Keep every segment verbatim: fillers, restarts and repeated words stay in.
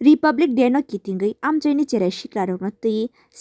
Republic Day no kitingwi amchaini cherai siklarokno twi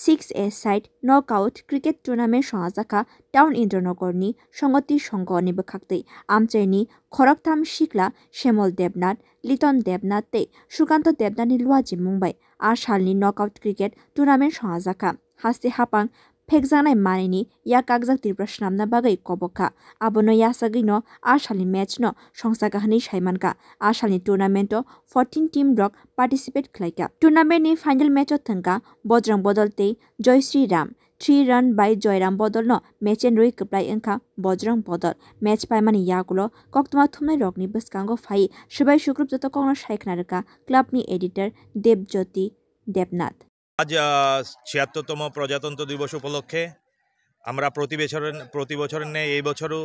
six A side knockout cricket tournament songajak kha Town Indranagar ni Songoti Songho ni bwkhaktwi. Amchaini khoroktham sikla Shemol Debnath, Liton Debnath tei Sukanto Debnath ni luajimung bai a salni knockout cricket tournament songajak kha. Haste hapang phekjaknai manwini yak kakjak Tripura swnamna bagwi kobok kha. Abono yachagwino a salni match no songchakha hwnwi saimankha. A salni tournament o fourteen team rok participate khlaikha. Tournament ni final match o thwngkha Bojrang Bodol tei Joysri Ram. Three run by Joyram Bodol no match and rwi kwplai wngkha Bojrang Bodol. Match paimani yagulo koktwma thumnai rokni bwskango phai swbai sukrup joto kokno sai khna rwkha club ni editor Debjyoti Debnath. আজ আহ, ছিয়াত্তরতম প্রজাতন্ত্র দিবস উপলক্ষে আমরা প্রতি বছর প্রতি বছরের ন্যায় এই বছরও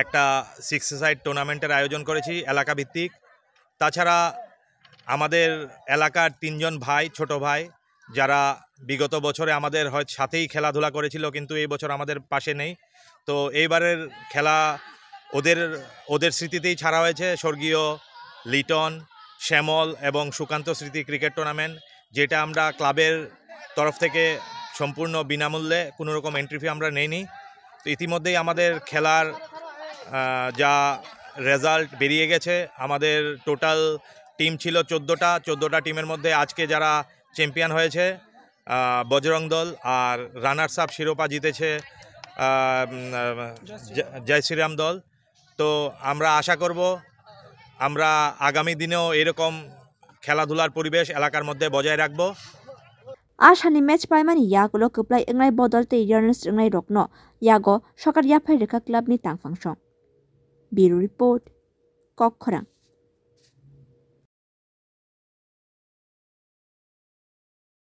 একটা সিক্স সাইড টুর্নামেন্টের আয়োজন করেছি এলাকা ভিত্তিক। তাছাড়া আমাদের এলাকার তিনজন ভাই, ছোট ভাই, যারা বিগত বছরে আমাদের হয় সাথেই খেলাধুলা করেছিল, কিন্তু এই বছর আমাদের পাশে নেই। তো এইবারের খেলা ওদের ওদের স্মৃতিতেই ছাড়া হয়েছে স্বর্গীয় লিটন, শ্যামল এবং সুকান্ত স্মৃতি ক্রিকেট টুর্নামেন্ট, যেটা আমরা ক্লাবের তরফ থেকে সম্পূর্ণ বিনামূল্যে, কোনো রকম এন্ট্রি ফি আমরা নেইনি। তো ইতিমধ্যেই আমাদের খেলার আহ, যা রেজাল্ট বেরিয়ে গেছে, আমাদের টোটাল টিম ছিল চোদ্দোটা। চোদ্দোটা টিমের মধ্যে আজকে যারা চ্যাম্পিয়ন হয়েছে, আহ, বজরং দল, আর রানার্স আপ শিরোপা জিতেছে আহ, উম, আহ, জয় শ্রীরাম। জয় শ্রীরাম দল। তো আমরা আশা করব আমরা আগামী দিনেও এরকম খেলাধুলার পরিবেশ এলাকার মধ্যে বজায় রাখব। A salni match paimani yagulo kwplai wngnai Bodol tei runners wngnai rokno yago sokar yaphai rwkha club ni tangphang song. Bureau Report, Kokkhorang.